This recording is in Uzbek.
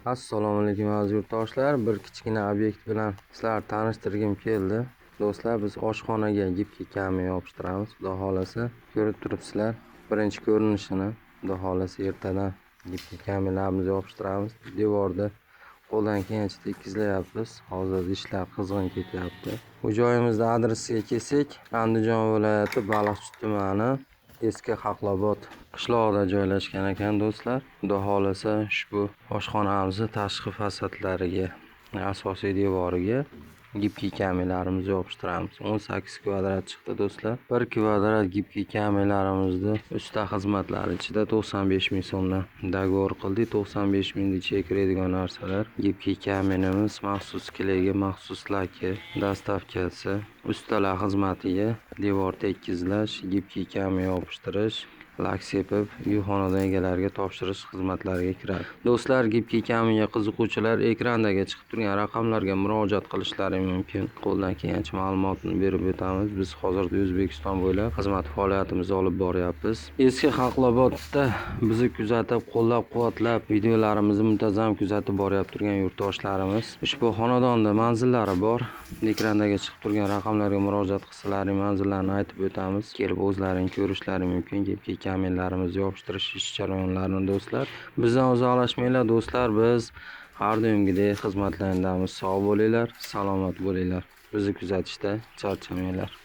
Assalomu alaykum, aziz yurtdoshlar. Bir kichkina obyekt bilan sizlarni tanishtirgim keldi. Do'stlar, biz oshxonaga гибкий камень yopishtiramiz. Xudo xolasa, ko'rib turibsizlar birinchi ko'rinishini. Xudo xolasa, ertadan гибкий камень larimizni yopishtiramiz. Devorda qo'ldan kelgancha tekizlayapmiz. Hozir ishlar qizg'in ketyapti. Bu joyimizni adresiga kelsak, Andijon viloyati, Baliqchi tumani, Eski Xalqobod qishlog'ida joylashgan ekan, do'stlar. Xudo xolasa, ushbu oshxonamizni tashqi fasadlariga, asosiy devoriga гибкий камень larimizni yopishtiramiz. 18 kvadrat chiqdi, do'stlar. 1 kvadrat гибкий камень larimizni usta xizmatlari ichida 95 ming so'mdan договор qildik. 95 ming ichiga kiradigan narsalar: гибкий камень imiz, maxsus клей i, maxsus laki, доставка si, ustalar xizmatiga devor tekizlash, гибкий камень yopishtirish, lak sepib, uy xonadon egalariga topshirish xizmatlariga kiradi. Do'stlar, гибкий камень ga qiziquvchilar ekrandagi chiqib turgan raqamlarga murojaat qilishlari mumkin. Qo'ldan kelgancha ma'lumotni berib o'tamiz. Biz hozirda O'zbekiston bo'ylab xizmat faoliyatimizni olib boryapmiz. Eski Xalqobodda bizni kuzatib, qo'llab-quvvatlab, videolarimizni muntazam kuzatib boryapti turgan yurtdoshlarimiz ushbu xonadonda manzillari bor. Ekrandagi chiqib turgan raqamlarga murojaat qilsalaring, manzillarni aytib o'tamiz. Kelib o'zlaring ko'rishlari mumkin гибкий камень larimizni yopishtirish ish jarayonlarini, do'stlar. Bizdan uzoqlashmanglar, do'stlar, biz har doimgidek xizmatlaringdamiz. Sog' bo'linglar, salomat bo'linglar. Bizni kuzatishda charchamanglar.